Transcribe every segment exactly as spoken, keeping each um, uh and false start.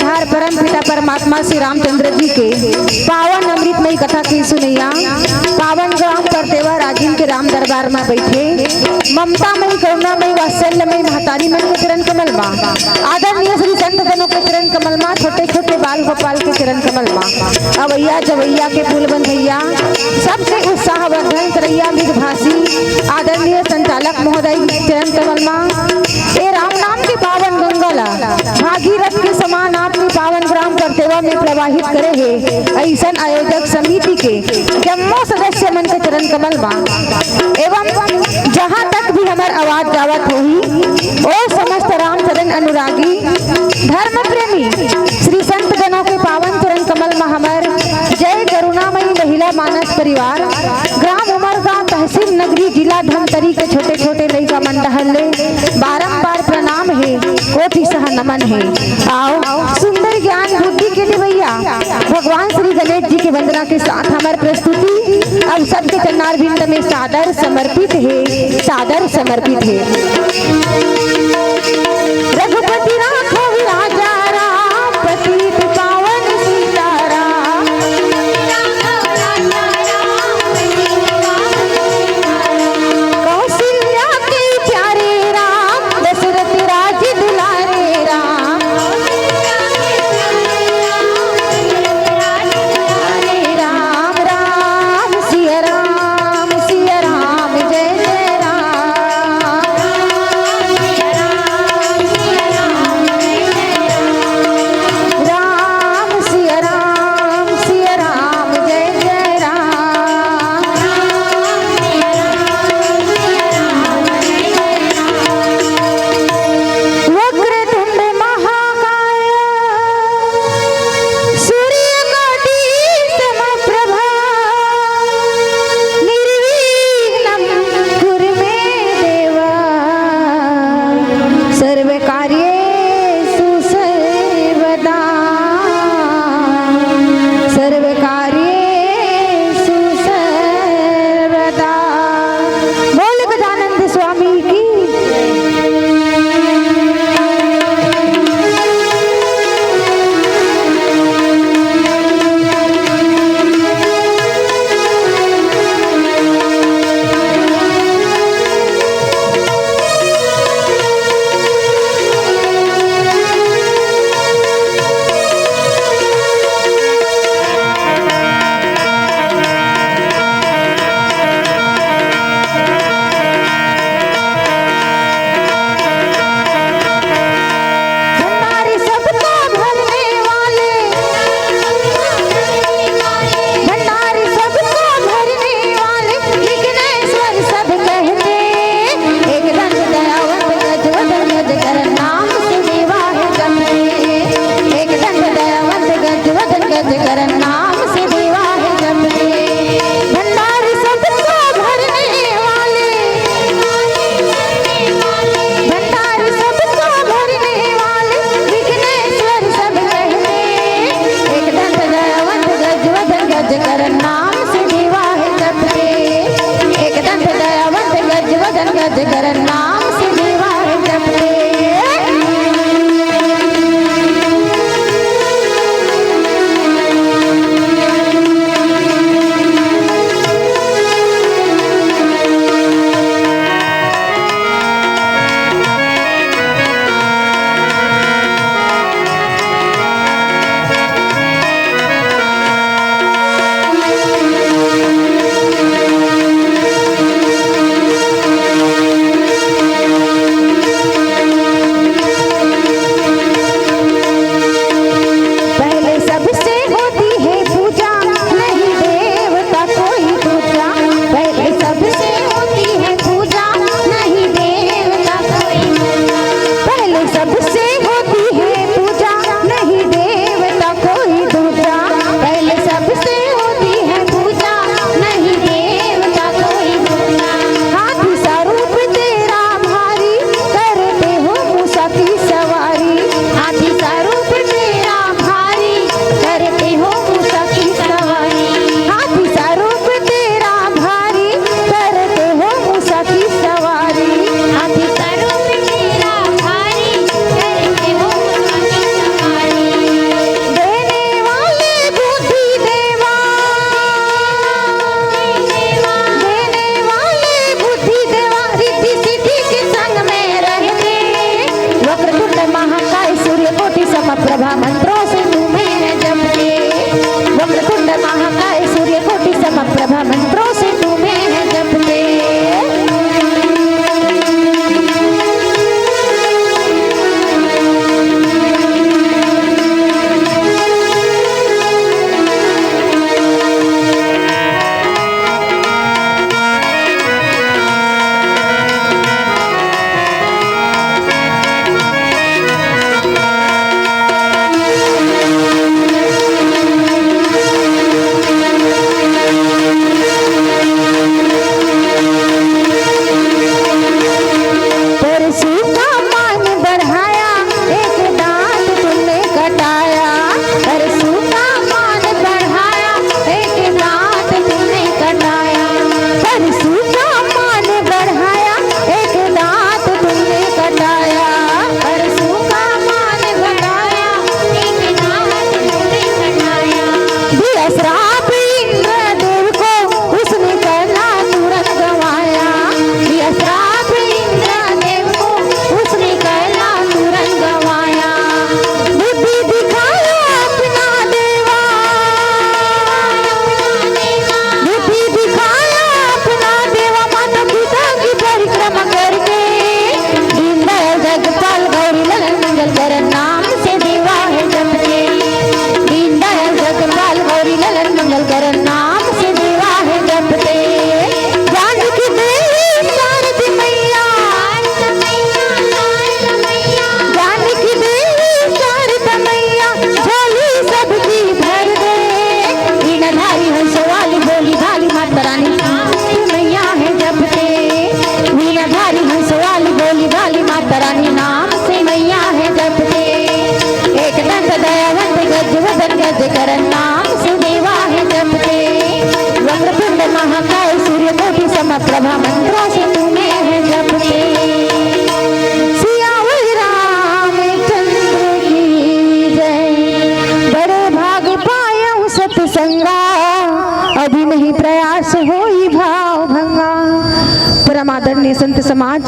धार परम पिता परमात्मा श्री रामचंद्र जी के पावन अमृतमयी कथा के सुनैया, पावन ग्राम परतेवा राजिम के राम दरबार में बैठे ममतामयी, करुणामयी, वात्सल्यमयी महतारी मन के चरण कमल मा, आदरणीय श्री संत जनों के चरण कमल मा, छोटे छोटे बाल गोपाल के चरण कमल मा, अवैया जवैया के पुल बंधैया, सबके उत्साहवर्धन करैया मृदभाषी आदरणीय संचालक महोदय चरण कमल मा, ए राम नाम के पावन गंगा ला भागीरथ के समान आपने पावन ग्राम परतेवा में प्रवाहित करे हे, ऐसन आयोजक समिति के जम्मो सदस्य मन के चरण कमल मा, एवं जहाँ तक भी हमर आवाज जावत होही, ओ समस्त राम चरण अनुरागी, धर्म प्रेमी, श्री संत जनों के पावन चरण कमल मा हमर जय करुणामयी महिला मानस परिवार, ग्राम उमरगांव, तहसील नगरी, जिला धमतरी के छोटे छोटे लइका मन डहर ले बारंबार प्रणाम हे, कोटि सह नमन हे। आओ, सुंदर ज्ञान बुद्धि के देवैया भगवान श्री गणेश जी के वंदना के साथ हमर प्रस्तुति अब सबके चरणारविंद में सादर समर्पित हे, सादर समर्पित हे। रघुपति राघव राजा राम, पतित पावन सीताराम। कौशल्या के प्यारे राम, दशरथ राज दुलारे राम। राम राम सिया राम, सिया राम जय जय राम। श्राप इंद्रदेव को उसने करना तुरंत गवाया। दिया श्राप इंद्रदेव को उसने करना तुरंत गवाया। बुद्धि दिखाया अपना देवा, बुद्धि दिखाया अपना देवा, माता पिता की परिक्रमा करके। दीनदयाल जगपाल गौरी ललन मंगल करण नाम से देवा है जपते। दीनदयाल जगपाल गौरी ललन मंगल करण नाम से देवा है जपते। जानकी देवी शारद मैया, जानकी देवी शारद मैया, झोली सबकी भर दे। वीणाधारी हंस वाली भोली भाली माता रानी नाम से मैया है जपते। वीणाधारी हंस वाली भोली भाली माता रानी नाम से मैया है जपते। एक दंत दयावंत गज वदन गज करण नाम से देवा है जपते। वक्रतुंड महाकाय सूर्य कोटि समप्रभा मंत्रों से तुम्हें है जपते। सियावर रामचंद्र की जय। बड़े भाग पायउ सतसंगा, अभी नहीं प्रयास होई भाव भंगा। परम आदरणीय संत समाज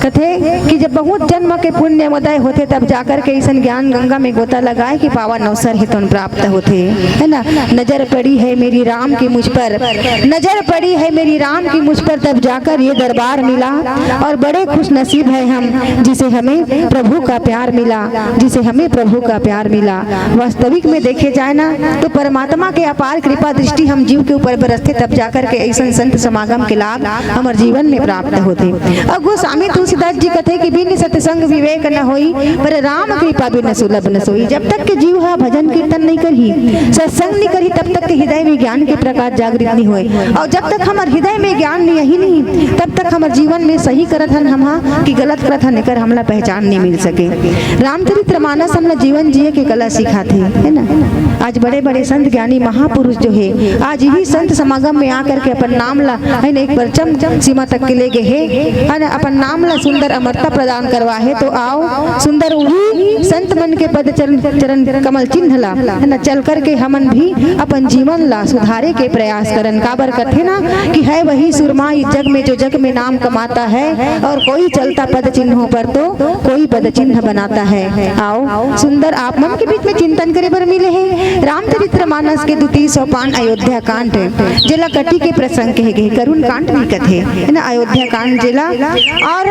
कथे कि जब बहुत जन्म के पुण्य उदय होथे, तब जाकर के अइसन ज्ञान गंगा में गोता लगाए कि पावन अवसर हे तोन प्राप्त होथे, है ना। नजर पड़ी है मेरी राम की मुझ पर, नजर पड़ी है मेरी राम की मुझ पर, तब जाकर ये दरबार मिला। और बड़े खुश नसीब है हम, जिसे हमें प्रभु का प्यार मिला, जिसे हमें प्रभु का प्यार मिला। वास्तविक में देखे जाए ना, तो परमात्मा के अपार कृपा दृष्टि हम जीव के ऊपर बरसथे, तब जाकर के अइसन संत समागम के लाभ हमर जीवन में प्राप्त होथे। अउ गोस्वामी तुलसीदास जी कथे कि बिन सत्संग विवेक न होई, पर राम कृपा बिन सुलभ न सोई। जब तक के जीव ह भजन कीर्तन नहीं करही, सत्संग नहीं करही, तब तक के हृदय में ज्ञान के प्रकाश जागृत नहीं होए। अउ जब तक हमर हृदय में ज्ञान नहीं, यही नहीं, तब तक हमर जीवन में सही करत हन हम हा कि गलत करत हन, एकर हमला पहचान नहीं मिल सके। रामचरित्र मानस हमला जीवन जिए के कला सिखाथे, है ना। आज बड़े-बड़े संत ज्ञानी महापुरुष जो हे, आज इही संत समागम में आकर के अपन नाम ला, है ना, एक परचम सीमा तक के ले गे हे, है ना, अपन नाम ला सुंदर अमरता प्रदान करवा हे। तो आओ सुंदर उही संत मन के पद चरण, चरण कमल चिन्ह ला, है ना, चल करके हमन भी अपन जीवन ला सुधारे के प्रयास करन। काबर कथे ना कि है वही सुरमा इस जग में जो जग में नाम कमाता है, और कोई चलता पद चिन्हों पर तो कोई पद चिन्ह बनाता है। आओ सुंदर आप मन के बीच में चिंतन करे बर मिले हे रामचरित्र मानस के द्वितीय सोपान अयोध्या कांड, जेला कटी के प्रसंग कहे गे, करुण कांड भी कथे, है ना, अयोध्या कांड जेला। और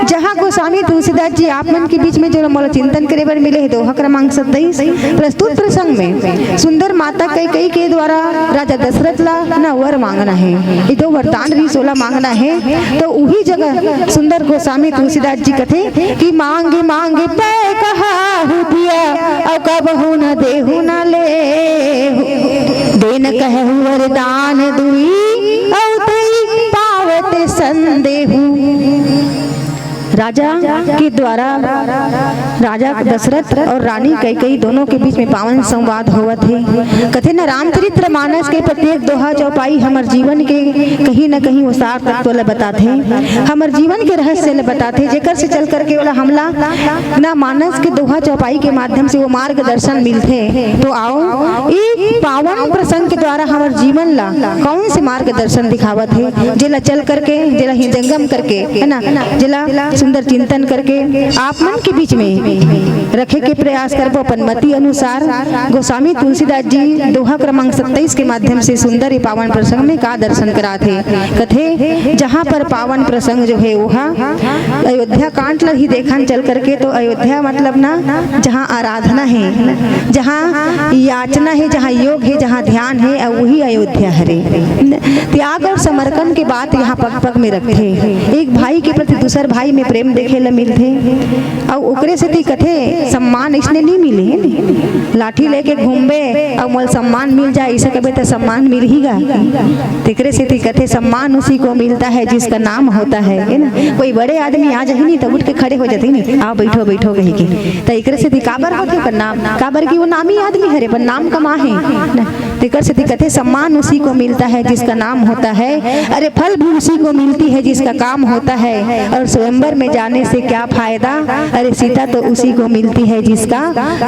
जहाँ गोस्वामी तुलसीदास जी आप मन के बीच में जो मोला चिंतन करे बर मिले हे, दोहा क्रमांक सत्ताईस, प्रस्तुत प्रसंग में सुंदर माता कैकेयी के द्वारा राजा दशरथ ला ना वर मांगना हे, ये दो वरदान रहिस ओला मांगना हे। तो उही जगह सुंदर गोस्वामी तुलसीदास जी कथे कि मांग मांग पै कहाहु दिया, अउ कबहु न देहु न लेहु। देन कहु वरदान दुई, अउ तई पावत संदेहु। राजा के द्वारा राजा दशरथ और रानी कैकेयी दोनों के बीच में पावन संवाद होवत हे। कथे न, रामचरित्र मानस के प्रत्येक दोहा चौपाई हमर जीवन के कहीं न कहीं वो सार तत्व ल बताथे, हमर जीवन के रहस्य ल बताथे, जेकर से चल करके ओला हमला ना मानस के दोहा चौपाई के माध्यम से वो मार्गदर्शन मिलथे। तो आओ, ई पावन प्रसंग के द्वारा हमर जीवन ला कौन से मार्गदर्शन दिखावत हे, जेला चल करके, जेला हृदयंगम करके, है ना, जेला सुंदर चिंतन करके आप मन के बीच में रखे के प्रयास करबो अपन मति अनुसार। गोस्वामी तुलसीदास जी दोहा क्रमांक सत्ताईस के माध्यम से सुंदर ये पावन प्रसंग में का दर्शन करात हे। कथे, जहाँ पर पावन प्रसंग जो हे, वहाँ अयोध्या कांड ल ही देखन चल करके, तो अयोध्या मतलब ना, जहाँ आराधना हे, जहाँ याचना हे, जहाँ योग हे, जहाँ ध्यान हे, अउ वही अयोध्या हरे। त्याग और समर्पण के बात यहाँ पग पग में रखथे। एक भाई के प्रति दूसर भाई में प्रेम देखे ल मिलथे। अउ ओकरे सेती कथे, सम्मान इसने नहीं मिले हे। लाठी लेके घूमबे अउ मोल सम्मान मिल जाए, इसे कबे त सम्मान मिलही गा। तेकरे सेती कथे, सम्मान उसी को मिलता है जिसका नाम होता है, है ना। कोई बड़े आदमी आ जाही नहीं, तब उठ के खड़े हो जाते नहीं, आओ बैठो, बैठो कही के। त एकरे सेती काबर होथे ओकर नाम, काबर कि वो नामी आदमी हरे, पर नाम कमा हे ना। तेकर सेती कथे, सम्मान उसी को मिलता है जिसका नाम होता है, अरे फल भी उसी को मिलती है जिसका काम होता है, और स्वयंवर में जाने से क्या फायदा, अरे सीता तो उसी को मिलती है जिसका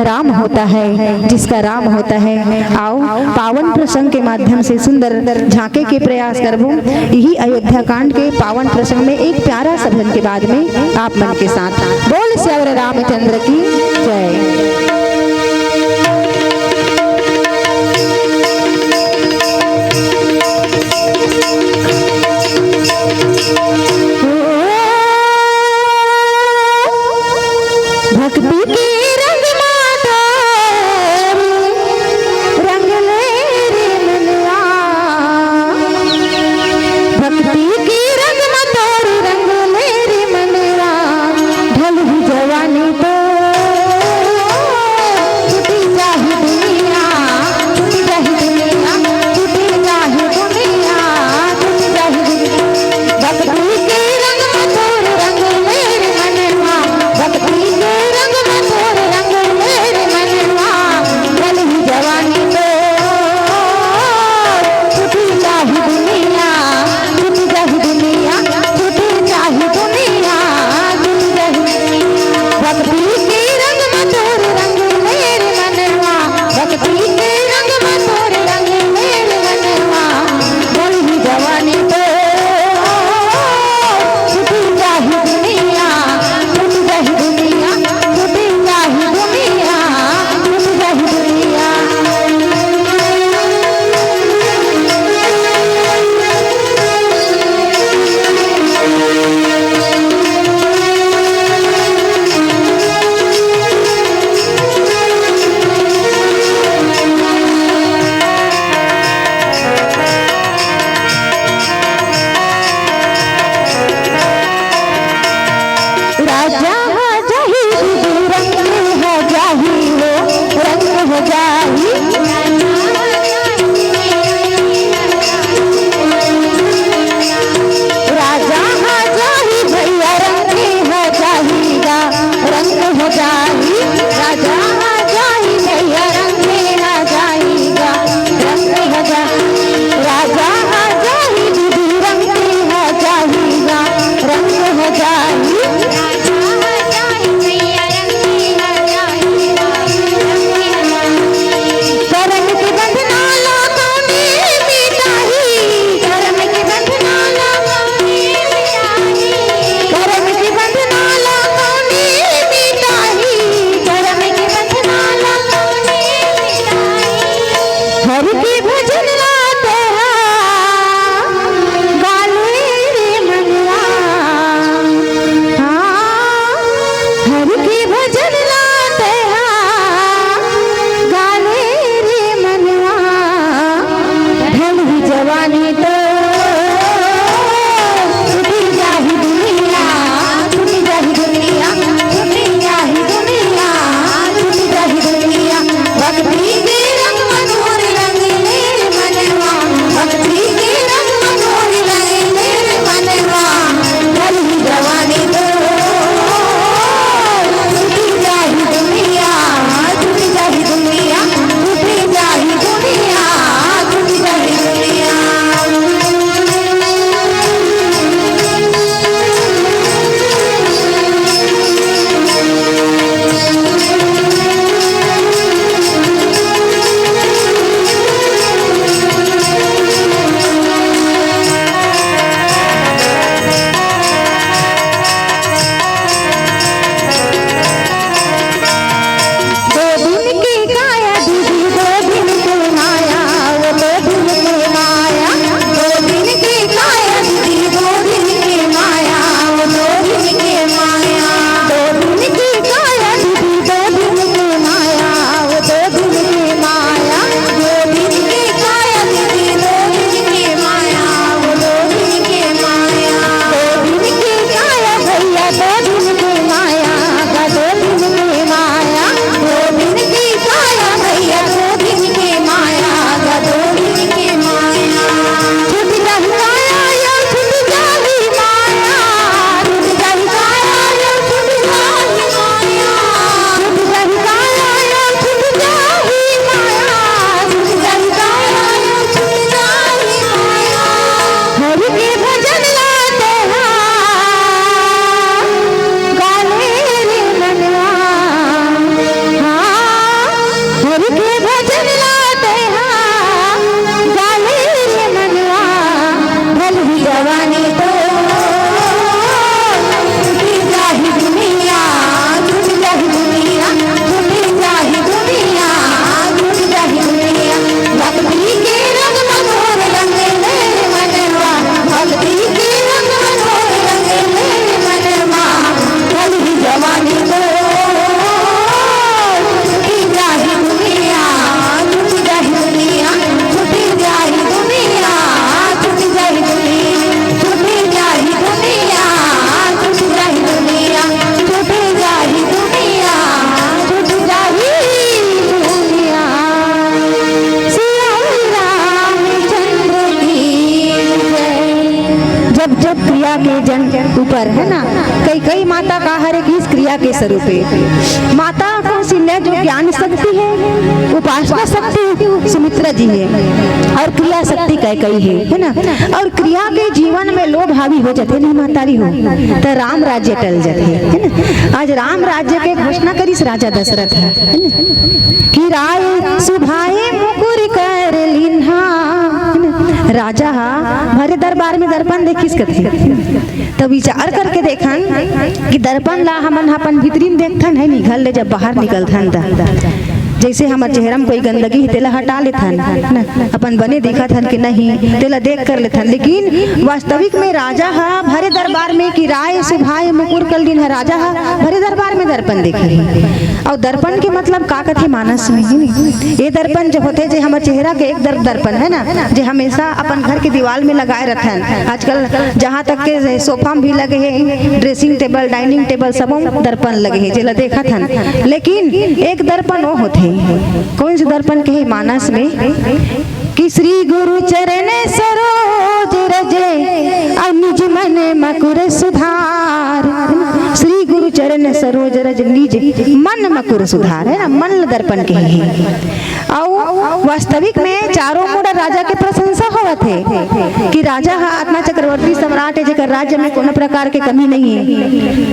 राम होता है, जिसका राम होता है। आओ, पावन प्रसंग के माध्यम से सुंदर झांके के प्रयास करबो। यही अयोध्या कांड के पावन प्रसंग में एक प्यारा सा भजन के बाद में आप मन के साथ बोल सियावर रामचंद्र की जय। भक्ति के रंग मा तोर रंग ले रे मनवा, भक्ति के रंग मा तोर रंग ले रे मनवा, ढलही जवानी तो छूटी जाही दुनिया, छूटी जाही दुनिया, छूटी जाही दुनिया, छूटी जाही दुनिया। भक्ति के रंग मा तोर रंग ले रे मनवा, भक्ति के रंग मा तोर रंग ले रे मनवा, ढलही जवानी तो छूटी जाही दुनिया, छूटी जाही दुनिया, छूटी जाही दुनिया, छूटी जाही दुनिया। भक्ति के रंग मा तोर रंग ले रे मनवा, भक्ति के रंग मा तोर रंग ले रे मनवा, ढलही जवानी तो छूटी जाही दुनिया, छूटी जाही दुनिया, छूटी जाही दुनिया, छूटी जाही दुनिया। राजा हा जाही दीदी, रंग हा जाही वो, रंग हा जाही। राजा हा जाही भैया, रंग हा जाही गा, रंग हा जाही। राजा हा जाही भैया, रंग हा जाही गा, रंग हा जाही। राजा हा जाही दीदी, रंग हा जाही गा, रंग हा जाही। करम के बंधना ला कौन मिटाही, करम के बंधना ला कौन मिटाही, करम के बंधना ला कौन मिटाही, करम के बंधना ला कौन मिटाही। हरि के भजन ला तेहा गाले रे मनवा। हाँ, हरि के भजन ला तेहा गाले रे मनवा। ढलही जवानी तो छूटी जाही दुनिया, छूटी जाही दुनिया, छूटी जाही दुनिया, छूटी जाही दुनिया। भक्ति के रंग मा तोर रंग के जन ऊपर, है ना। कैकई माता का हरे किहिस क्रिया के स्वरूपे। माता कौशिल्या जो ज्ञान शक्ति हे, उपासना शक्ति सुमित्रा जी हे, अउ क्रिया शक्ति कैकई हे, है ना। अउ क्रिया के जीवन में लोभ हावी हो जाथे नहीं महतारी हो, त राम राज्य टल जाथे, है ना। आज राम राज्य के घोषणा करिस राजा दशरथ ह, है ना, कि राय सुभाए मुकुर कर लीन्हा, है ना। राजा हा भरे दरबार में दर्पण देखिस कथे। त विचार करके देखन कि दर्पण ला हमन ह अपन भीतरी म देखथन, है नी, घर ले जब बाहर निकलथन त जैसे हमर चेहरा म कोई गंदगी हे, तेला हटा लेथन, ना? अपन बने दिखत हन कि नहीं, तेला देख कर लेथन। लेकिन वास्तविक में राजा ह भरे दरबार में कि राय सुभाए मुकुर कर लीन्हा, राजा ह भरे दरबार में दर्पण देखे हे। अउ दर्पण के मतलब का कथे मानस में, है नी? ये दर्पण जो होथे, जे हमर चेहरा के एक दर-, दर्पण है ना, जे हमेशा अपन घर के दीवाल में लगाए रथन। आजकल जहाँ तक के सोफा में भी लगे हे, dressing table, dining table, सबो में दर्पण लगे हे, जेला देखत हन। लेकिन एक दर्पण वो होथे, कौन से दर्पण कहे मानस में, कि श्री गुरु चरण सरोज रज, अउ निज मन मकुर सुधार। श्री गुरु चरण सरोज रज, निज मन मकुर सुधार, है ना, मन ल दर्पण कहे हे। अउ वास्तविक में चारों मुड़ा राजा के प्रशंसा होवत हे कि राजा ह अतना चक्रवर्ती सम्राट हे, जेकर राज्य में कोनो प्रकार के कमी नहीं हे।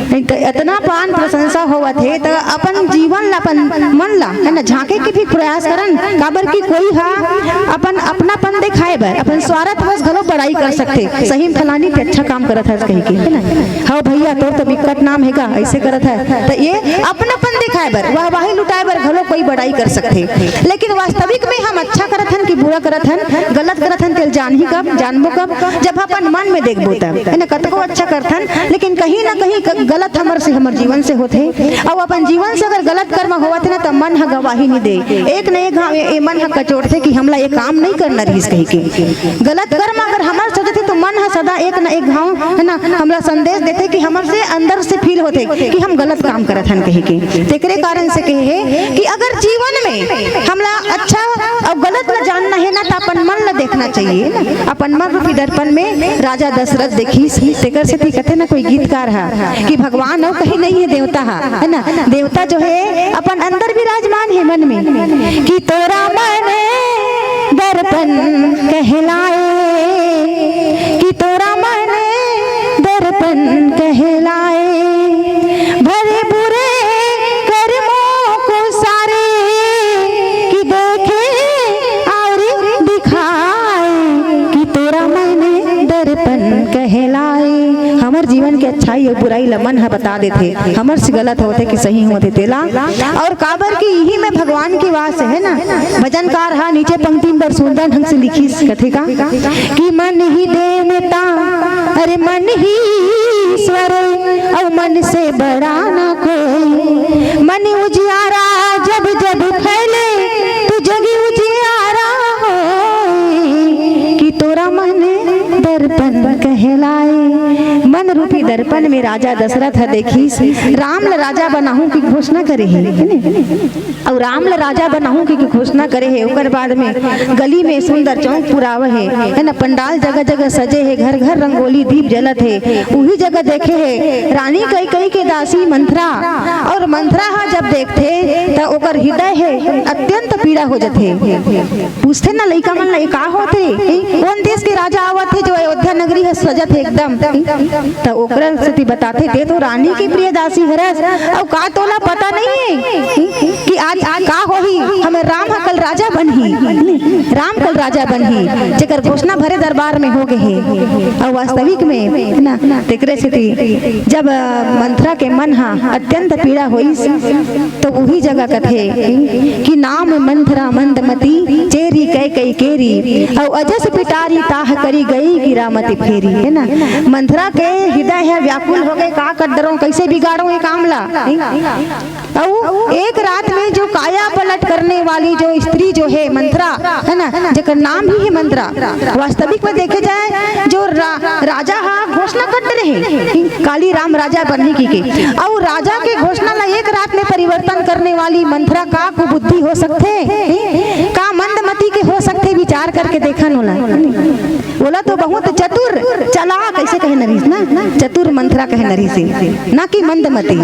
नहीं त अतना पान प्रशंसा होवत हे, त अपन जीवन ला, अपन मन ला, है ना, झांके के भी प्रयास करन, काबर कि कोई ह अपन अपनापन दिखाए बर, अपन स्वार्थ बस घलो बड़ाई कर सकथे, सही में फलानी ते अच्छा काम करत हस कहि के, है ना। हव भैया, तोर तो बिकट नाम हे गा, ऐसे करत हे, त ये अपनापन दिखाए बर, वाहवाही लुटाए बर घलो कोई बड़ाई कर सकथे। लेकिन वास्तविक में हम अच्छा करत हन कि बुरा करत हन, गलत करत हन, तेल जानही कब, जानबो कब, जब अपन मन में देखबो तब, है ना। कतको अच्छा करथन, लेकिन कहीं ना कहीं ग-, गलत हमर से, हमर जीवन से होथे। अउ अपन जीवन से अगर गलत कर्म होवत हे ना, त मन ह गवाही नहीं दे। एक न एक घाव ए, ए मन ह कचोटथे कि हमला ये काम नहीं करना रहिस कहि के। गलत कर्म अगर हमर से होथे, तो मन ह सदा एक न एक घाव, है ना, हमला संदेश देथे कि हमर से अंदर से feel होथे कि हम गलत काम करत हन कहि के। तेकरे कारण से कहे हे कि अगर जीवन में हमला अच्छा अउ गलत ल जानना हे ना, त अपन मन ल देखना चाहिए ना। अपन मन रूपी दर्पण में राजा दशरथ देखिस, तेकर सेती कथे ना कोई गीतकार ह कि भगवान अउ कहीं नहीं हे, देवता ह, है ना। देवता जो हे अपन अंदर विराजमान हे मन में, कि तोरा मन दर्पण कहलाए, कि तोरा मन दर्पण कहलाए, भरे बुरे कर्मों को सारे, कि देखे और दिखाए, कि तोरा मन दर्पण कहलाए। हमर जीवन के अच्छाई अउ बुराई ल मन ह बता देथे, हमर से गलत होथे कि सही होथे तेला। अउ काबर कि इही में भगवान के वास हे ना। भजनकार ह नीचे पंक्ति में बड़ सुंदर ढंग से लिखिस, कथे का कि मन ही देवता, अरे मन ही ईश्वर, अउ मन से बड़ा ना कोई। मन उजियारा जब जब फैले, तो जग उजियारा होए, कि तोरा मन दर्पण कहलाए। मन रूपी दर्पण में राजा दशरथ ह देखिस, राम ल राजा बनाहूं की घोषणा करे हे, है ने? अउ राम ल राजा बनाहूं की घोषणा करे हे। ओकर बाद में गली में सुंदर चौक पुरावे हे, है ना? पंडाल जगह जगह सजे हे, घर घर रंगोली दीप जलत हे। उही जगह देखे हे रानी कैकई के दासी मंथरा, अउ मंथरा ह जब देखथे त ओकर हृदय हे अत्यंत पीड़ा हो जथे। पूछथे ना लइका मन ला, "ये का होत हे? कोन देश के राजा आवत हे जो अयोध्या नगरी ह सजत हे एकदम?" त ओकरा सेती बताथे, "ते तो रानी के प्रिय दासी हरस, अउ का तोला पता नहीं हे कि आज, आज का होही? हमर राम ह कल राजा बनही, राम कल राजा बनही, जेकर घोषणा भरे दरबार में हो गे हे।" अउ वास्तविक में ना, तेकरे सेती जब, अ, मंथरा के मन ह अत्यंत पीड़ा होइस, तो उही जगह कथे कि नाम मंथरा मंदमती, चेरी कैकई केरी, अउ अजस पिटारी ताह करी गई गिरामती फेरी, है ना? मंथरा के हृदय ह व्याकुल हो गे, का कर डरो, कैसे बिगाड़ो ये काम ला? अउ एक रात में जो काया पलट करने वाली जो स्त्री जो हे मंथरा, है ना, जेकर नाम ही हे मंथरा, वास्तविक में देखे जाए जो रा-, राजा हा घोषणा कर दे रहे काली राम राजा बनही कहिके, अउ राजा के घोषणा ला एक रात में परिवर्तन करने वाली मंथरा का कुबुद्धि हो सकथे? का मंदमती के हो सकथे? विचार करके देखन ओला। ओला तो बहुत चतुर, चालाक, ऐसे कहे नरिस ना, चतुर मंथरा कहे नरिस, ना कि मंदमती।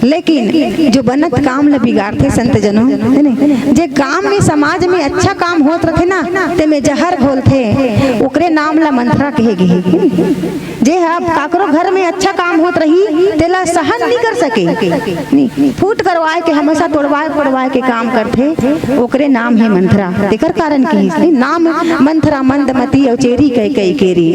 लेकिन जो बनत काम ल बिगाड़थे संत जनों, है ने? जे काम में, समाज में अच्छा काम होत रथे ना, ते में जहर घोलथे, ओकरे नाम ला मंथरा कहे गे हे। जे ह काकरो घर में अच्छा काम होत रही, तेला सहन नहीं कर सके, नहीं, फूट करवाए के, हमेशा तोड़वाए फोड़वाए के काम करथे, ओकरे नाम हे मंथरा। तेकर कारण कि नाम मंथरा, मंदमती अउ चेरी कई कई केरी।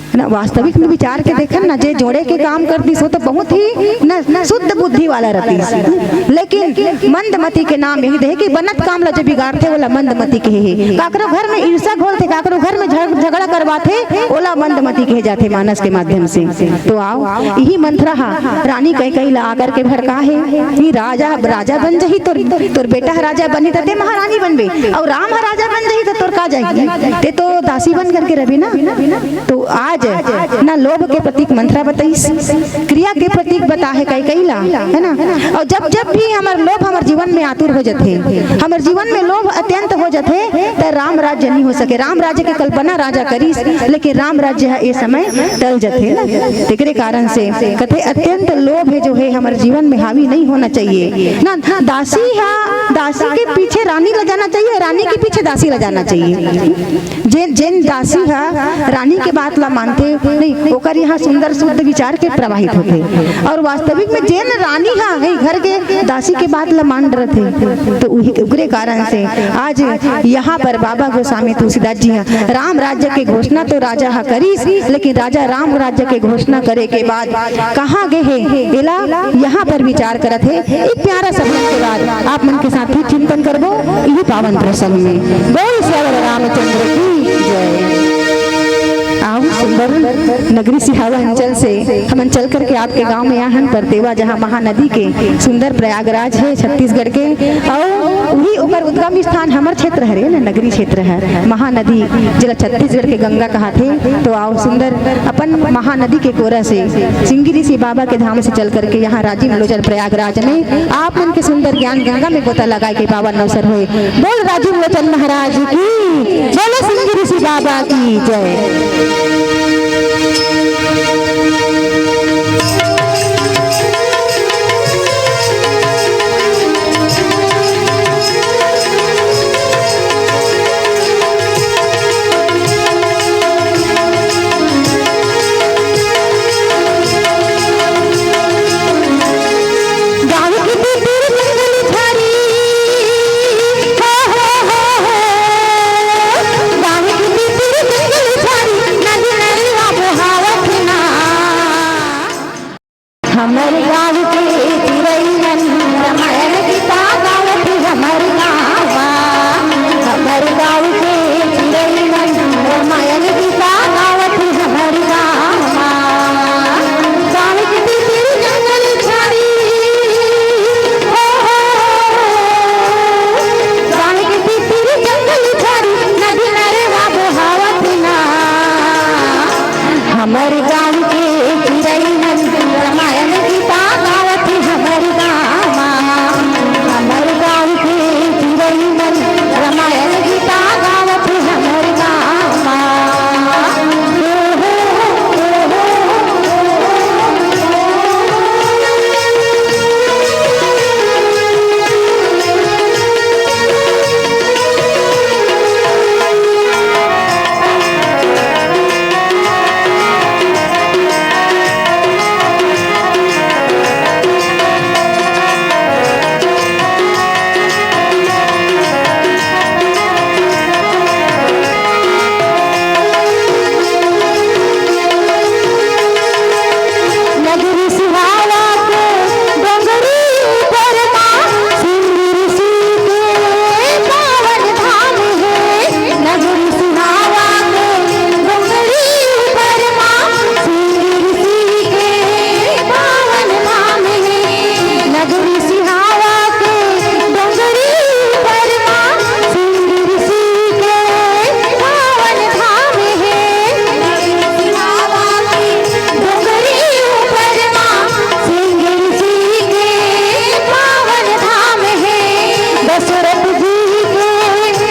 है ना? वास्तविक में विचार के देखन ना, जे जोड़े के काम करतिस, वो तो बहुत ही ना शुद्ध बुद्धि वाला रहतिस। लेकिन मंदमती के नाम यही दे कि बनत काम ला जो बिगाड़थे, ओला मंदमती कहे हे। काकरो घर में ईर्ष्या घोलथे, काकरो घर में झग-, झगड़ा करवाथे, ओला मंदमती कहे जाथे मानस के माध्यम से। तो आओ, यही मंथरा हा रानी कैकई ला आकर के भड़का हे कि राजा, राजा बन जही, तोर, तोर बेटा ह राजा बनही, त ते महारानी बनबे, अउ राम ह राजा बन जही, त तोर का जाही? ते तो दासी बन करके रहिबे ना। तो आज ना लोभ के प्रतीक मंथरा बताइस, क्रिया के प्रतीक बताहे कैकई ला, है ना? अउ जब जब भी हमर लोभ हमर जीवन में आतुर हो जथे, हमर जीवन में लोभ अत्यंत हो जथे, त राम राज्य नहीं हो सके। राम राज्य के कल्पना राजा करिस, लेकिन राम राज्य ह ए समय टल जथे ना। तेकरे कारण से कथे अत्यंत लोभ हे जो हे हमर जीवन में हावी नहीं होना चाहिए ना। दासी हा, दासी के पीछे रानी ला जाना चाहिए, रानी के पीछे दासी ला जाना चाहिए। जेन, जेन दासी ह रानी के बात ला मानथे, नहीं, ओकर यहाँ सुंदर शुद्ध विचार के प्रवाहित होथे। अउ वास्तविक में जेन रानी ह हे घर के दासी के बात ला मान रथे, तो उही, ओकरे कारण से आज यहाँ पर बाबा गोस्वामी तुलसीदास जी ह राम राज्य के घोषणा तो राजा ह करिस, लेकिन राजा राम राज्य के घोषणा करे के बाद कहाँ गे हे, एला यहाँ पर विचार करत हे। एक प्यारा सा भजन के बाद आप मन के साथ ही चिंतन करबो इही पावन प्रसंग में। बोल सियावर रामचंद्र की जय। आओ, सुंदर नगरी सिहावा अंचल से हमन चल करके आपके गांव में आहन परतेवा, जहां महानदी के सुंदर प्रयागराज हे छत्तीसगढ़ के, अउ उही ओकर उद्गम स्थान हमर क्षेत्र हरे ना, नगरी क्षेत्र हे। महानदी जेला छत्तीसगढ़ के गंगा कहाथे। तो आओ सुंदर अपन महानदी के कोरा से सिंगी ऋषि बाबा के धाम से चल करके यहाँ राजीव लोचन प्रयागराज में आप मन के सुंदर ज्ञान गंगा में गोता लगाए के पावन अवसर होए। बोल राजीव लोचन महाराज की, बोलो सिंगी ऋषि बाबा की जय। हमर गाँव के चिरई मन रामायण गीता गावत हे हमर गाँव। हमर गाँव के चिरई मन रामायण गीता गावत हे हमर गाँव। गाँव के भीतर जंगल झाड़ी, हो, हो, हो, हो। गाँव के भीतर जंगल झाड़ी, नदी नरवा बोहावत ना। हमर गाँव के चिरई मन रामायण गीता गावत हे हमर गाँव मा। हमर गाँव के चिरई मन रामायण गीता गावत हे हमर गाँव मा। नगरी सिहावा के डोंगरी ऊपर मा सिंगी ऋषि के पावन धाम हे। नगरी सिहावा के डोंगरी ऊपर मा सिंगी ऋषि के पावन धाम हे। नगरी सिहावा के डोंगरी ऊपर मा सिंगी ऋषि के पावन धाम हे। नगरी सिहावा के डोंगरी ऊपर मा सिंगी ऋषि के पावन धाम हे। दशरथ जी के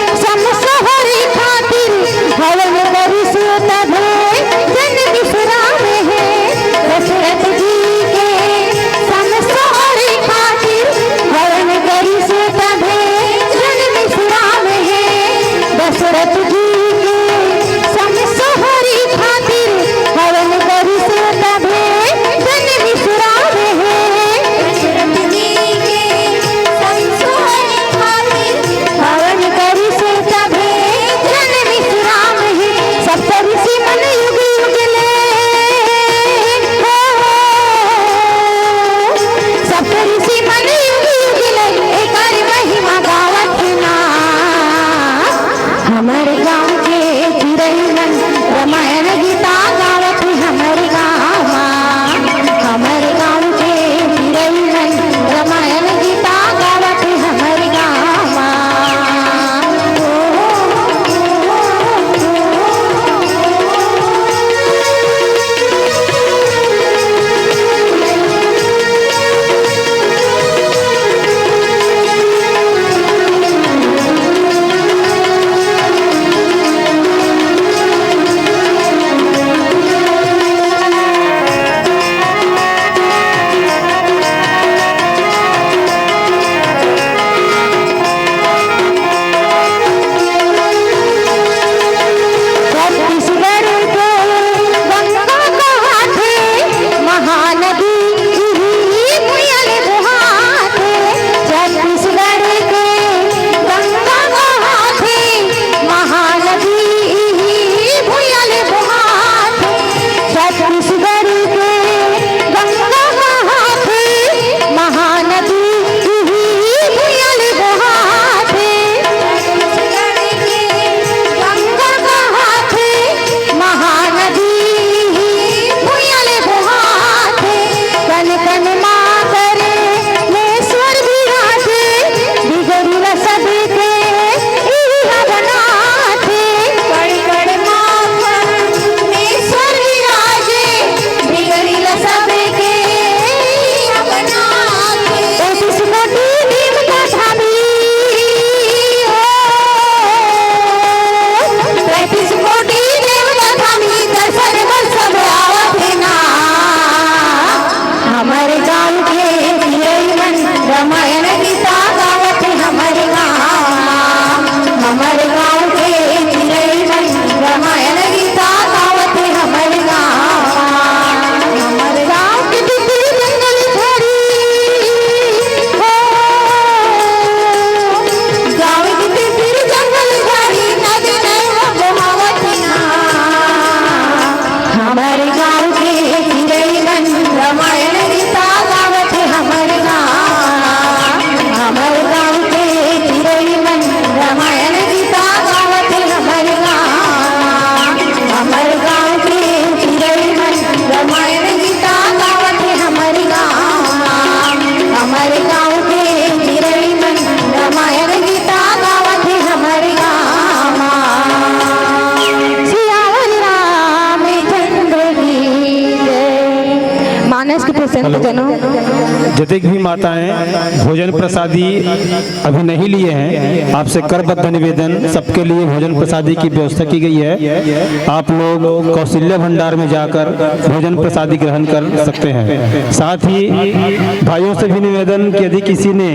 जतेक भी माताएं भोजन प्रसादी अभी नहीं लिए हैं, आपसे करबद्ध निवेदन, सबके लिए भोजन प्रसादी की व्यवस्था की गई है। आप लोग कौशल्या भंडार में जाकर भोजन प्रसादी ग्रहण कर सकते हैं। साथ ही भाइयों से भी निवेदन कि यदि किसी ने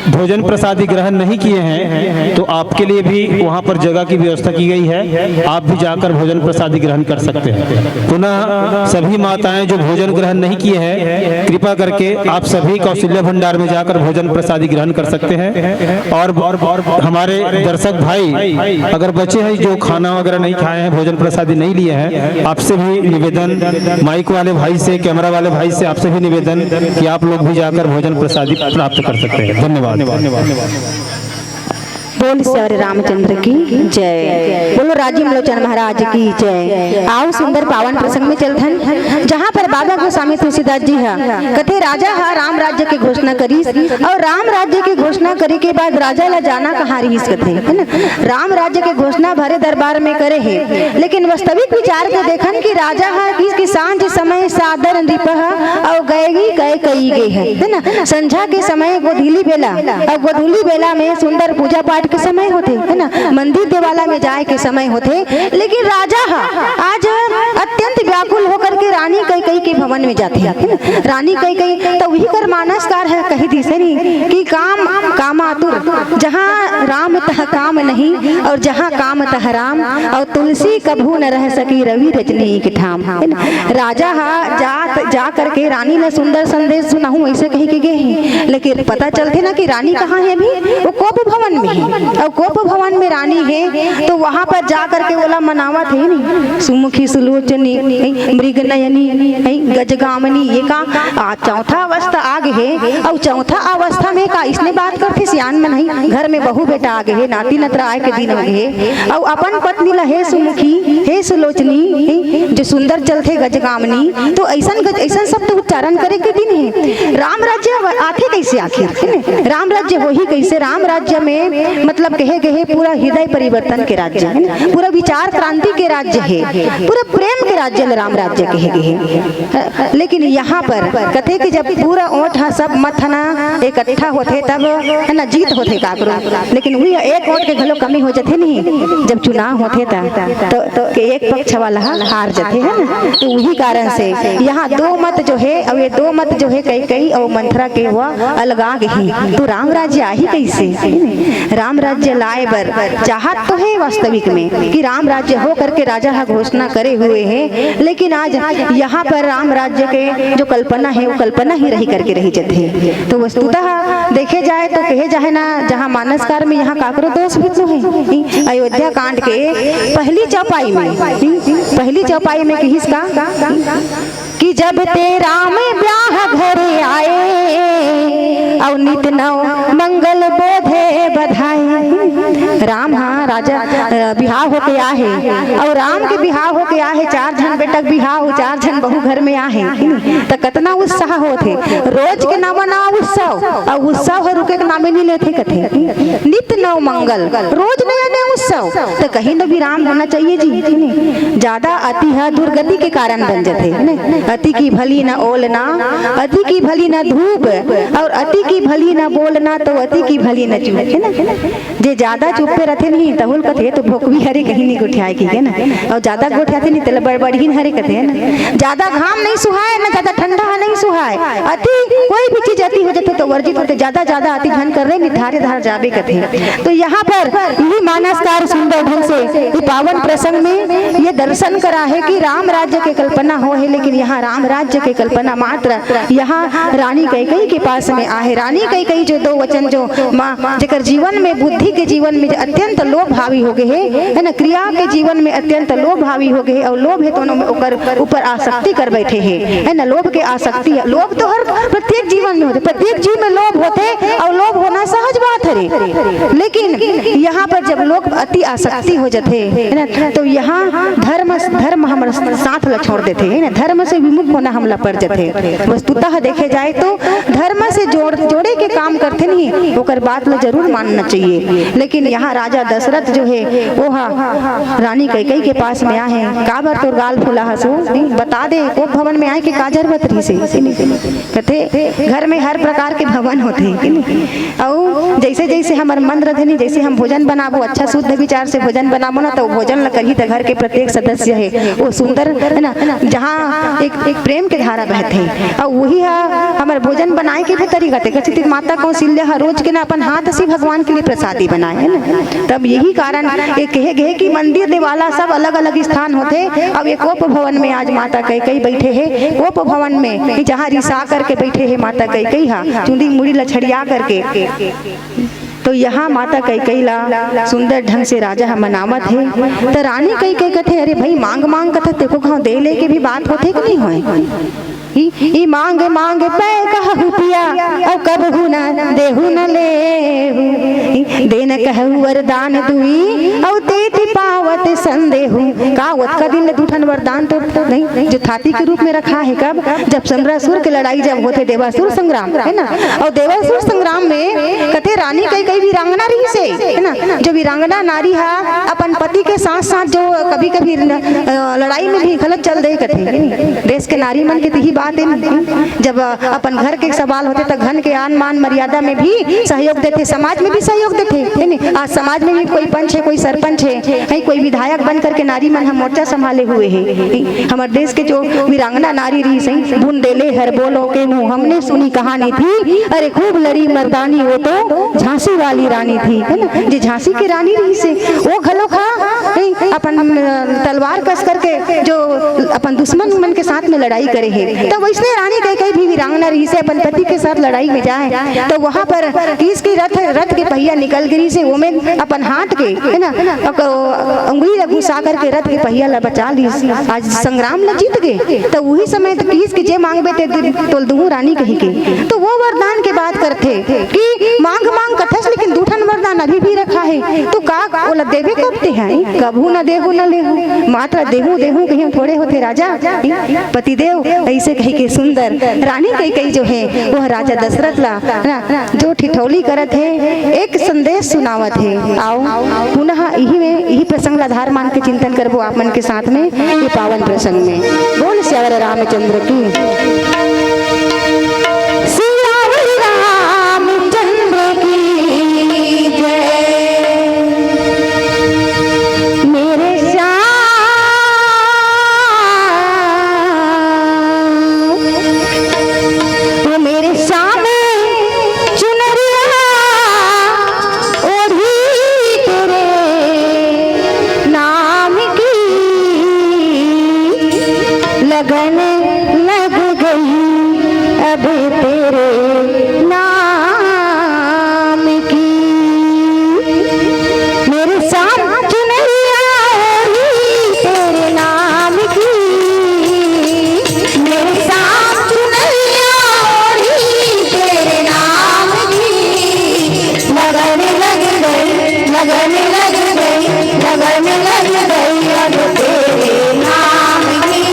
भोजन प्रसादी ग्रहण नहीं किए हैं, तो आपके लिए भी वहां पर जगह की व्यवस्था की गई है, आप भी जाकर भोजन प्रसादी ग्रहण कर सकते हैं। पुनः सभी माताएं जो भोजन ग्रहण नहीं किए हैं, कृपा करके आप सभी कौशल्या भंडार में जाकर भोजन प्रसादी ग्रहण कर सकते हैं। और, और, और हमारे दर्शक भाई अगर बचे हैं, जो खाना वगैरह नहीं खाए हैं, भोजन प्रसादी नहीं लिए हैं, आपसे भी निवेदन, माइक वाले भाई से, कैमरा वाले भाई से आपसे भी निवेदन कि आप लोग भी जाकर भोजन प्रसादी प्राप्त कर सकते हैं। धन्यवाद। बोल श्री रामचंद्र की जय। बोलो राजीव लोचन महाराज की जय। आओ सुंदर पावन प्रसंग में चलथन, जहाँ पर बाबा गोस्वामी तुलसीदास जी ह कथे, राजा ह राम राज्य के घोषणा करिस, और राम राज्य के घोषणा करे के बाद राजा ला जाना कहाँ रहिस कथे, है ना? राम राज्य के घोषणा भरे दरबार में करे हे, लेकिन वास्तविक विचार के देखन कि राजा ह किस कि सांझ समय सादर नृप ह और गए ही गए कई गे है, है ना? संझा के समय गोधूली बेला, और गोधूली बेला में सुंदर पूजा पाठ के समय होथे, है ना, मंदिर देवाला में जाए के समय होथे, लेकिन राजा ह आज अत्यंत व्याकुल होकर के रानी कैकई के भवन में जाथे, है ना? रानी कैकई तो वही कर मानसकार है, कही दिस नी कि काम कामातुर, जहाँ राम तह काम नहीं और जहाँ काम तह राम, और तुलसी कभू न रह सकी रवि रजनी के ठाम, है ना? राजा हा जात जा करके रानी ला सुंदर संदेश सुनाहूं, ऐसे कही के गे हे, लेकिन पता चलथे ना कि रानी कहाँ हे अभी, वो कोप भवन में हे। और कोप भवन में रानी हे तो वहां पर जा करके ओला मनावत हे नी, सुमुखी सुलोचनी, मृग नयनी, गजगामनी, ये का आ, चौथा अवस्था आ गे हे। और चौथा अवस्था में का इसने बात करथे सियान मन ही, घर में बहू बेटा आ गे हे, नाती नतरा आए के दिन हो गे हे, और अपन पत्नी ला हे सुमुखी, हे सुलोचनी, जो सुंदर चलथे गजगामनी, तो ऐसन गज, ऐसन शब्द उच्चारण करे के दिन हे। राम राज्य आथे कैसे आखिर, है ना? राम राज्य होही कैसे? राम राज्य में मतलब कहे गे हे पूरा हृदय परिवर्तन के राज्य, है ना? पूरा विचार क्रांति के राज्य हे, पूरा प्रेम के राज्य ल राम राज्य कहे गे हे। लेकिन यहाँ पर कथे कि जब पूरा ओट ह सब मत ह ना इकट्ठा होथे तब, है ना, जीत होथे काकरो, लेकिन वही एक ओट के घलो कमी हो जाथे नहीं, जब चुनाव होथे त तो, तो के एक पक्ष वाला ह हार जाथे, है ना। तो वही कारण से यहाँ दो मत जो हे, और ये दो मत जो हे कैकई और मंथरा के वो अलगा गे हे, तो राम राज्य आही कैसे? राम राज्य लाए बर चाहत तो हे वास्तविक में कि राम राज्य हो करके राजा ह घोषणा करे हुए हे, लेकिन आज यहाँ पर राम राज्य के जो कल्पना हे वो कल्पना ही रही करके रही जथे। तो वस्तुतः देखे जाए तो कहे जाए ना, जहाँ मानसकार में यहाँ काकरो दोष भी तो हे। अयोध्या कांड के पहली चौपाई में, पहली चौपाई में किहिस का कि जब ते राम ब्याह घरे आए और नित नव मंगल बोधे बधाए। राम ह राजा, अ, बिहाव होके आहे और राम के बिहाव होके आहे, चार झन बेटा के बिहाव, चार झन बहू घर में आहे, त कतना उत्साह होथे। रोज के नवा नवा उत्सव, और उत्सव ह रुके के नामे नहीं लेथे कथे। नित नव मंगल, रोज नया नया उत्सव, त कहीं तो विराम होना चाहिए जी। ज्यादा अति ह दुर्गति के कारण बन जाथे, है ना? अति की भली न ओलना, अति की भली न धूप, और अति की भली न बोलना, तो अति की भली न चूप, है ना? जे ज्यादा चुप्पे रथे नहीं, तहुल कथे तो भोकवी हरे कहीं नहीं गोठियाए की, है ना? और ज्यादा गोठियाथे नहीं, तेला बड़बड़हीन हरे कथे, है ना? ज्यादा घाम नहीं सुहाए ना, ज्यादा ठंडा ह नहीं सुहाए। अति, कोई भी चीज अति हो जाथे तो वर्जित होथे। ज्यादा ज्यादा अति झन कर रे, निधारे धार जाबे कथे। तो यहाँ पर यही मानसकार सुंदर ढंग से ये पावन प्रसंग में ये दर्शन करा हे कि राम राज्य के कल्पना हो हे, लेकिन यहाँ राम राज्य के कल्पना मात्र यहाँ रानी कैकई के पास में आहे। रानी कैकई जो दो वचन जो माँ जेकर जीवन में, बुद्धि के जीवन में अत्यंत लोभ हावी हो गे हे, है ना, क्रिया के जीवन में अत्यंत लोभ हावी हो गे हे, और लोभ हे तो ओकर ऊपर आसक्ति कर बैठे हे, है ना, लोभ के आसक्ति, लोभ तो हर प्रत्येक जीवन में होथे, प्रत्येक जीव में लोभ होथे, और लोभ होना सहज बात हरे। लेकिन यहाँ पर जब लोभ अत-, अति आसक्ति हो जथे, है ना? तो यहाँ धर्म, धर्म हमर साथ ला छोड़ देथे, है ना? धर्म से विमुख होना हमला पड़ जथे। वस्तुतः देखे जाए तो धर्म से जोड़, जोड़े के काम करथे नहीं, ओकर बात ला जरूर मानना चाहिए। लेकिन यहाँ राजा दशरथ जो है, वो हा रानी कैकई के पास में आहे, "काबर तोर गाल फुला हस वो? नहीं, बता दे, कोप भवन में आए के का जरूरत रहिसे?" कथे, घर में हर प्रकार के भवन होथे, है नी? अउ जैसे जैसे हमर मन रथे नी, जैसे हम भोजन बनाबो, अच्छा शुद्ध विचार से भोजन बनाबो ना, तो भोजन ल करही त घर के प्रत्येक सदस्य है, वो सुंदर, है ना, जहाँ एक, एक प्रेम के धारा बहथे, अउ वही हा हमर भोजन बनाए के भी तरीका थे। कथे माता कौशल्या हा रोज के ना अपन हाथ से भगवान के लिए प्रसादी बनाए, है ना। तब यही कारण ये कहे गए कि मंदिर देवाला सब अलग-अलग स्थान होथे। अब ये कोप भवन में आज माता कैकई बैठे हे, कोप भवन में जहाँ रिसा करके बैठे हे माता कैकई हा, चुंदी मुड़ी लछड़िया करके। तो यहाँ माता कैकई ला सुंदर ढंग से राजा ह मनावत हे। त रानी कैकई कथे, "अरे भाई, मांग मांग कथे, तेको कहाँ दे ले के भी बात होथे कि नहीं होय?" ई, ई मांग मांग पै कहहु पिया, अउ कबहु न देहु न लेहु। ई देन कहु वरदान दुई, अउ तेति पावत संदेहु। का ओतका दिन ले दू ठन वरदान तो नहीं, जो थाती के रूप में रखा है? कब? जब चंद्रासुर के लड़ाई जब होथे, देवासुर संग्राम, है ना? अउ देवासुर संग्राम में कथे रानी कैकई वीरांगना रहिसे, है ना? जो वीरांगना नारी हा अपन पति के साथ साथ जो कभी कभी न-, अ, लड़ाई में भी गलत चल दे कथे। देश के नारी मन के तिही बात है न, जब अपन घर के सवाल होथे त घन के आन मान मर्यादा में भी सहयोग देथे, समाज में भी सहयोग देथे, है नी? आज समाज में भी कोई पंच है, कोई सरपंच है, है कोई विधायक बन करके नारी मन हम मोर्चा संभाले हुए है। हमर देश के जो वीरांगना नारी रहिस है, बुंदेले हर बोलो के मुंह हमने सुनी कहानी थी, अरे खूब लड़ी मर्दानी वो तो झांसी वाली रानी थी, है ना? जे झांसी के रानी रहिसे, वो घलो खा, नहीं, अपन, अ, तलवार कस करके जो अपन दुश्मन उमन के साथ में लड़ाई करे हे, तो वैसने रानी कैकई भी वीरांगना रहिसे, अपन पति के साथ लड़ाई में जाए, तो वहाँ पर किसकी रथ, रथ के पहिया निकल गिरिसे, वो में अपन हाथ के, है ना, अक-, अंगुली ला घुसा करके रथ के पहिया ला बचा लीस। आज संग्राम ला जीत गए, तो वही समय तो किहिस कि जे मांगबे ते दु-, तोल दुहू रानी कही के। तो वो वरदान के बात करथे कि मांग मांग कथस, लेकिन दू ठन वरदान अभी भी रखा है। तो का ओला देबे कब ते हैं? कभू न देहू न लेहू, मात्र देहू देहू कहीं थोड़े होथे राजा। पतिदेव ऐसे कही के सुंदर रानी कैकई जो है, वह राजा दशरथ ला ना, जो ठिठौली करत हे, एक संदेश सुनावत हे। आओ, पुनः यही में, यही प्रसंग ला आधार मान के चिंतन करबो आप मन के साथ में, ये पावन प्रसंग में। बोल सियावर रामचंद्र की। सियावर रामचंद्र की जय। मेरे श्याम, वो मेरे श्याम चुनरिया ओढ़ी तेरे नाम की, लगन लग गई अब तेरे नाम की। मेरे श्याम चुनरिया ओढ़ी तेरे नाम की, मेरे श्याम चुनरिया ओढ़ी तेरे नाम की, लगन लग गई, लगन लग गई, लगन लग गई अब तेरे नाम की,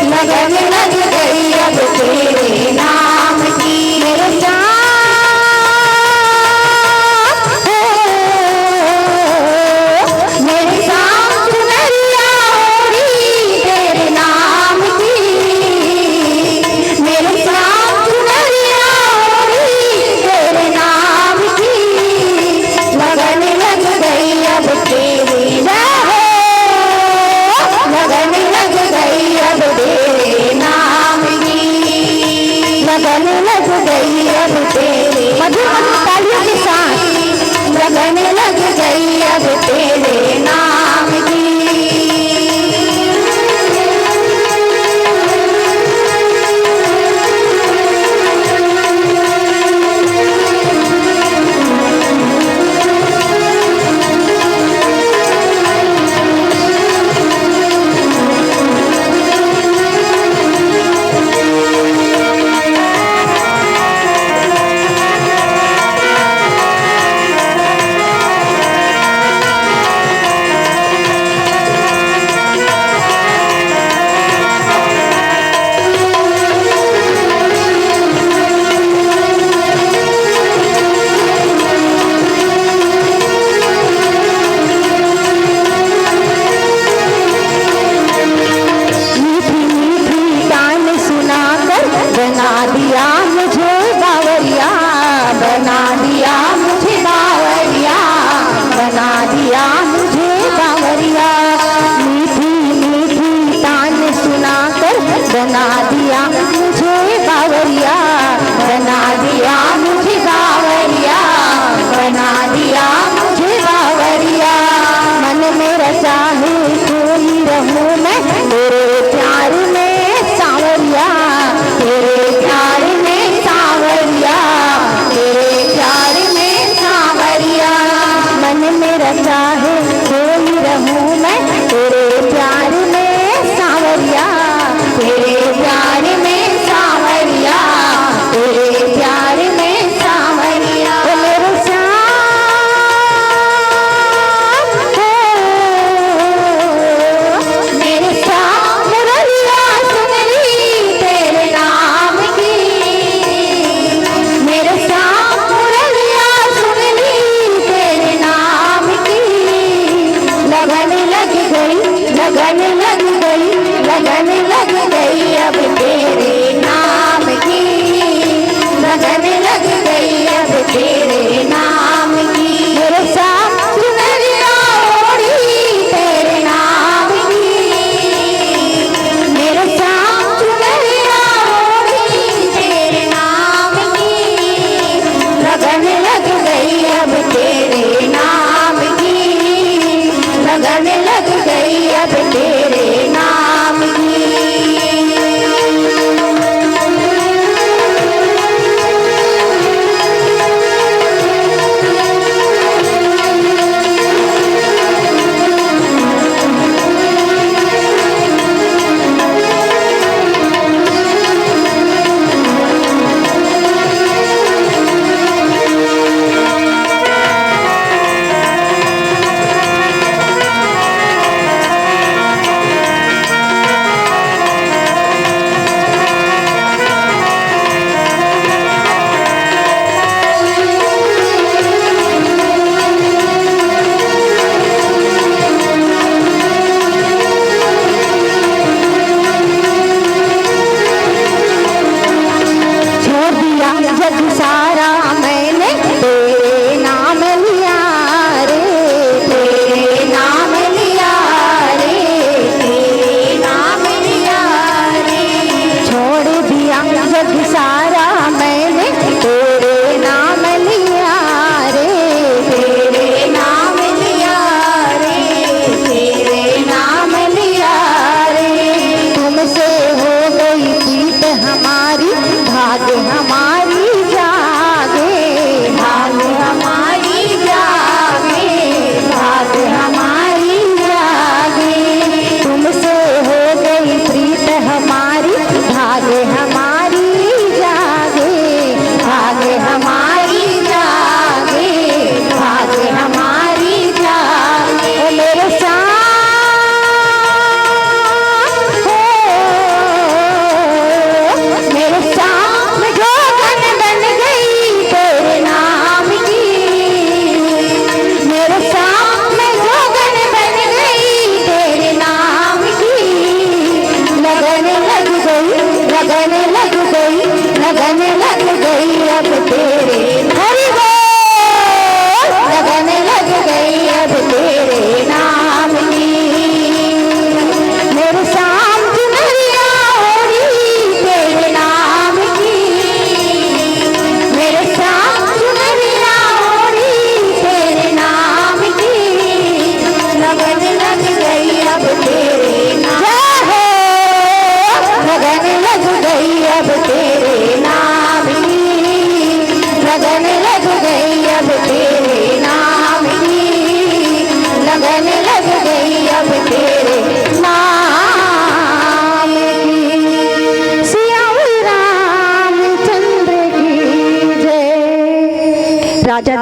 लगन लग गई अब तेरे नाम की। मेरे श्याम, मेरे श्याम चुनरिया ओढ़ी तेरे नाम की, मेरे श्याम चुनरिया ओढ़ी तेरे नाम की, लगन लग गई अब तेरी जय हो, लगन लग गई अब तेरे नाम की, लगन लग गई अब तेरे मधुर मधुर तालियों के साथ। लगन लग गई अब तेरे नाम की।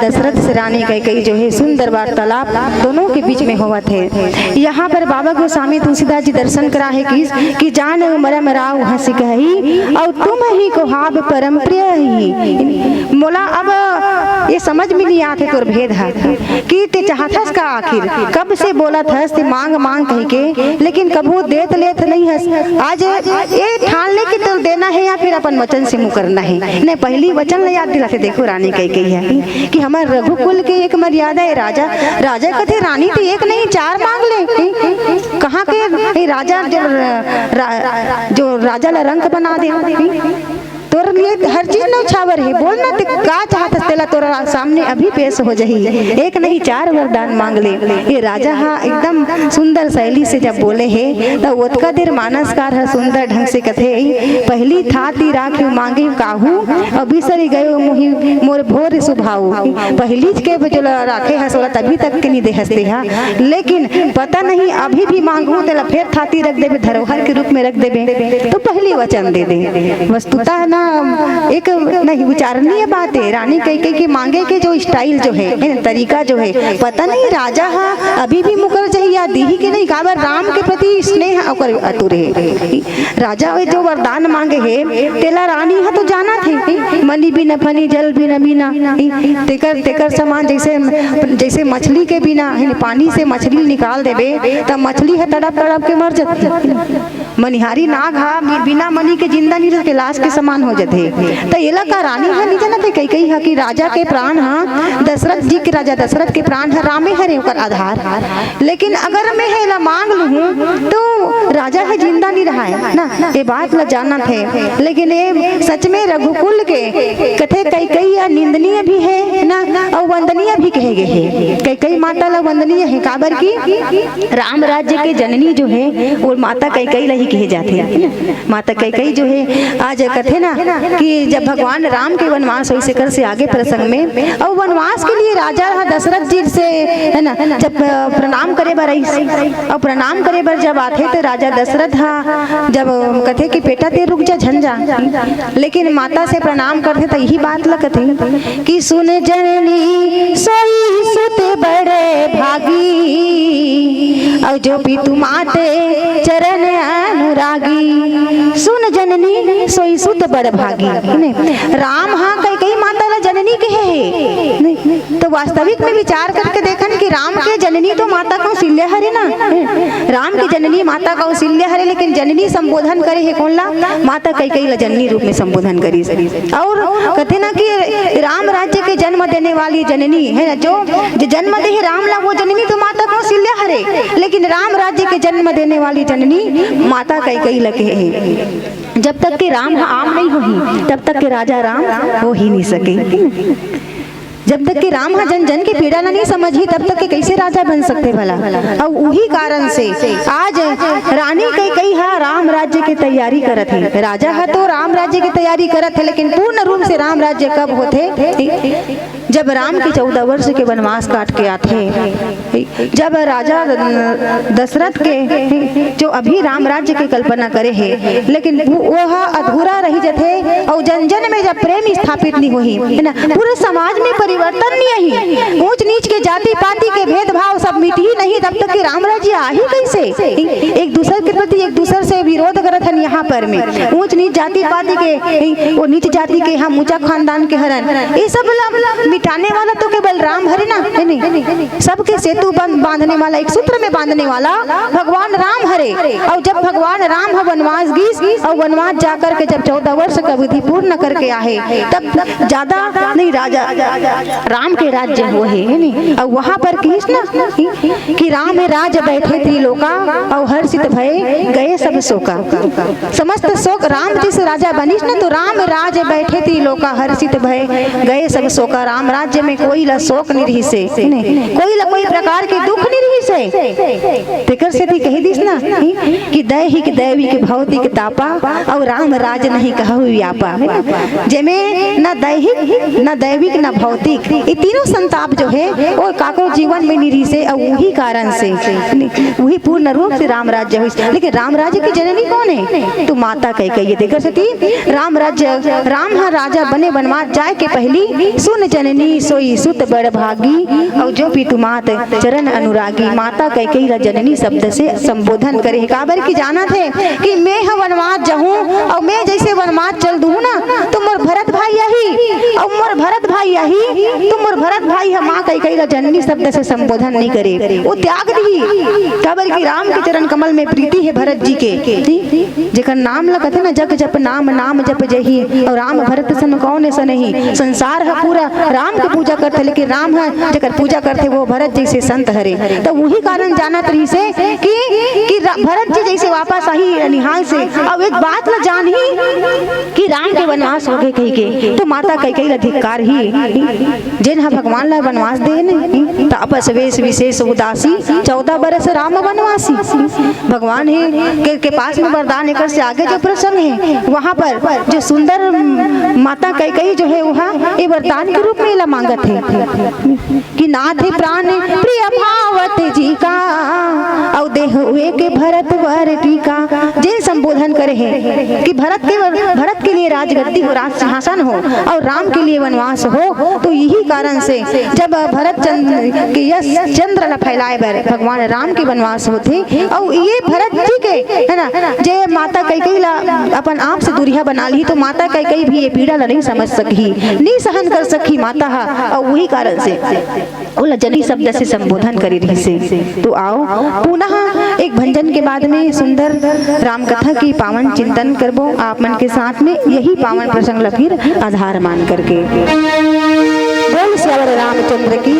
दशरथ से रानी कैकई जो है सुंदर वार्तालाप दोनों के बीच में होवत है। यहाँ पर बाबा गोस्वामी तुलसीदास जी दर्शन करा है कि, कि जान मरम राव हँसि कहई, और तुम ही को हाब परम प्रिय ही। मोला अब ये समझ में नहीं आते तोर भेद है कि ते चाहत हस का आखिर, कब से बोलत हस ते मांग मांग कह के, लेकिन कभू देत लेत नहीं हस। आज ये ठान ले कि तोर देना है या फिर अपन वचन से मुकरना है। नहीं, पहली वचन ला याद दिलाते, देखो रानी कैकई है कि हमर रघुकुल के एक मर्यादा है। राजा, राजा कथे रानी तो एक नहीं चार मांग ले। कहाँ के ये राजा जो रा, जो राजा ला रंक बना दे, तोर लिए हर चीज नौछावर है। बोल ना, ते का चाहत हस, तेला तोरा सामने अभी पेश हो जाही। एक नहीं चार वरदान मांग ले। ये राजा हा एकदम सुंदर शैली से जब बोले है, त ओतका देर मानसकार ह सुंदर ढंग से कथे, "पहली थाती राखिव मांगिव काहू, अउ बिसरि गयो मुहि मोर भोर सुभाऊ।" पहली के जो ल-, राखे हस ओला तभी तक के नहीं दे हस तेहा, लेकिन पता नहीं अभी भी मांगहूं तेला फेर थाती रख देबे, धरोहर के रूप में रख देबे, तो पहली वचन दे दे। वस्तुतः ना एक नहीं उच्चारणीय बात है। रानी कैकई के मांगे के जो स्टाइल जो है, है ना, तरीका जो है, पता नहीं राजा हा अभी भी मुकर जाही या दीही के नहीं, काबर राम के प्रति स्नेह ओकर अतुर है। राजा वे जो वरदान मांगे है, तेला रानी हा तो जानत है, मणि बिन फनी जल बिन मीना, तेकर तेकर समान जैसे जैसे मछली के बिना, है ना, पानी से मछली निकाल देबे त मछली हा तड़प तड़प के मर जाती। मनिहारी नाग हा बि-, बिना मनी के जिंदा नहीं रह के लाश के समान हो जाथे। त एला का रानी हा नहीं जानत हे, कैकई हा कि राजा के प्राण हा, दशरथ जी के, राजा दशरथ के प्राण हा रामे हरे ओकर आधार। लेकिन अगर मैं एला मांग लूहूं तो राजा हा जिंदा नहीं रहाय ना, ये बात ला जानत हे। लेकिन ये सच में रघुकुल के कथे कैकई या निंदनीय भी है ना, और वंदनीय भी कहे गए है। कैकई माता ला वंदनीय है, काबर की राम राज्य के जननी जो है वो माता कैकई ला ही कहे जाथे। माता कैकई जो है, आज कथे ना कि जब भगवान राम के वनवास होइस, एकर से आगे प्रसंग में, और वनवास के लिए राजा हा दशरथ जी से, है ना, जब, अ, प्रणाम करे बर आइस, और प्रणाम करे बर जब आथे तो राजा दशरथ हा जब कथे कि बेटा ते रुक जा, झन जा, लेकिन माता से प्रणाम करथे त यही बात ला कथे कि सुन जननी सोई सुत बड़ भागी, और जो पितु माते चरण अनुरागी। सुन जननी सोई सुत बड़ भागी। नहीं, राम हा कैकई माता ला जननी कहे है। नहीं, तो वास्तविक में विचार करके देखन कि राम के जननी तो माता कौशल्या हरे ना। राम के जननी माता कौशल्या हरे, लेकिन जननी संबोधन करे है कौन ला? माता कैकई ला जननी रूप में संबोधन करिस। और कथे ना कि राम राज्य के जन्म देने वाली जननी है ना, जो, जो जन्म दे है राम ला, वो जननी तो माता कौशल्या हरे, लेकिन राम राज्य के जन्म देने वाली जननी माता कैकई ला कहे है। जब तक के राम हा आम नहीं होही, तब तक के राजा राम हो ही नहीं सके। जब तक के राम हा जन जन के पीड़ा ला नहीं समझही, तब तक के कैसे राजा बन सकथे भला? और उही कारण से आज रानी कैकई हा राम राज्य के तैयारी करत हे। राजा हा तो राम राज्य के तैयारी करत हे, लेकिन पूर्ण रूप से राम राज्य कब होथे? जब राम के चौदह वर्ष के वनवास काट के आथे, जब राजा दशरथ के जो अभी राम राज्य के कल्पना करे हे, लेकिन वो, वो हा अधूरा रह जथे, और जन जन में जब प्रेम स्थापित नहीं होही, है ना, पूरे समाज में परिवर्तन नहीं आही, ऊंच नीच के जाति पाति के भेदभाव सब मिटही नहीं, तब तक के राम राज्य आही कैसे? एक दूसर के प्रति एक दूसर से विरोध करत हन यहाँ पर में, ऊंच नीच जाति पाति के, वो नीच जाति के, हम ऊंचा खानदान के हरन, ये सब ला मिटाने वाला तो केवल राम हरे ना, है नहीं? सबके सेतु बंध, बांधने वाला, एक सूत्र में बांधने वाला भगवान राम हरे। और जब भगवान राम ह वनवास गीस और वनवास जाकर के जब चौदह वर्ष का विधि पूर्ण करके आहे, तब ज्यादा नहीं, राजा राम के राज्य हुए है, है नहीं? और वहां पर किहिस ना कि राम राज बैठे त्रिलोका और हर्षित भय गए सब शोका। समस्त शोक, राम जिस राजा बनिस ना, तो राम राज बैठे त्रिलोका हर्षित भय गए सब शोका। राम राज्य में कोई ला शोक नहीं रहिसे, नहीं, कोई ला कोई प्रकार के दुख नहीं रहिसे। तेकर सेती कही दिस ना कि दैहिक दैविक भौतिक तापा और राम राज नहीं कहु व्यापा, है ना? जेमे ना दैहिक, ना दैविक, ना भौतिक, ये तीनों संताप जो है वो काकरो जीवन में नहीं रहिसे। और उही कारण से, उही पूर्ण रूप से राम राज्य होइस। लेकिन राम राज्य के जननी कोन हे? तो माता कैकेयी हे। तेकर सेती राम राज्य, राम ह राजा बने बनवास जाय के पहिली, "सुन जननी सोई सुत बड़ भागी, अउ जो पितु मात चरण अनुरागी।" माता कैकेयी ला जननी शब्द से संबोधन करे हे। काबर कि जानत हे कि मैं ह वनवास जाहूं अउ मैं जइसे वनवास चल दूहूं ना, तो मोर भरत भाई आही, अउ मोर भरत भाई आही, तो मोर भरत भाई ह माँ कैकेयी ला जननी शब्द से संबोधन नहीं करे, वो त्याग दिही। काबर कि राम के चरण कमल में प्रीति हे भरत जी के, जेकर नाम ला कथे ना, "जग जप नाम नाम जप जही", अउ राम भरत सम कौन सनही। संसार ह पूरा राम के पूजा करथे, लेकिन राम ह जेकर पूजा करथे वो भरत जइसे संत हरे। तो वही कारण जानत रहिसे कि, कि रा-, भरत जी जइसे वापस आही निहाल से, अब एक बात ला जानही कि राम के वनवास होगे कहिके, तो माता कैकेयी ला धिक्कारही, जेन ह भगवान ला वनवास देन, तापस वेश विशेष उदासी, चौदह बरस राम वनवासी। भगवान हे के, के पास में वरदान, एकर से आगे जो प्रसंग हे, वहां पर जो सुंदर माता कैकेयी जो हे, वह ये वरदान के रूप में एला मांगत हे कि नाथ प्राण प्रिय भावत जी का, अउ देहु एक भरत वर टीका। जेन संबोधन करे हे कि भरत के वर-, भरत के लिए राजगद्दी हो, राज सिंहासन हो, अउ राम के लिए वनवास हो, तो यही कारण से जब भरत चंद्र के यश चंद्र ला फैलाए बर भगवान राम के वनवास होथे, अउ ये भरत जी के, है ना, जे माता कैकेयी ला अपन आप से दूरिहा बना ली, तो माता कैकेयी भी ये पीड़ा ला नहीं समझ सकही, नहीं सहन कर सकही माता हा, अउ वही कारण से ओला जननी शब्द से संबोधन करे रहिसे। तो आओ, पुनः एक भंजन के बाद में सुंदर राम कथा की पावन चिंतन करबो आप मन के साथ में, यही पावन प्रसंग ला फिर आधार मान करके। बोल सियावर रामचंद्र की।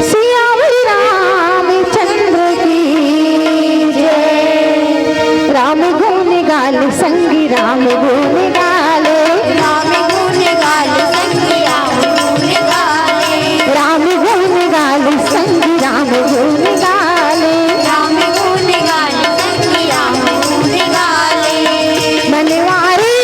सियावर रामचंद्र की जय। राम गुण गाल संगी राम गुण गाले। राम गुण गाल संगी राम गुण गाले। राम गुण गाल संगी राम गुण गाले। राम गुण गाल संगी राम गुण गाले। मनवारी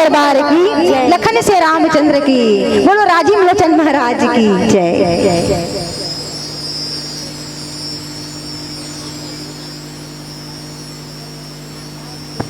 दरबार की, लखन सिया रामचंद्र की, बोलो राजीव लोचन महाराज की जय।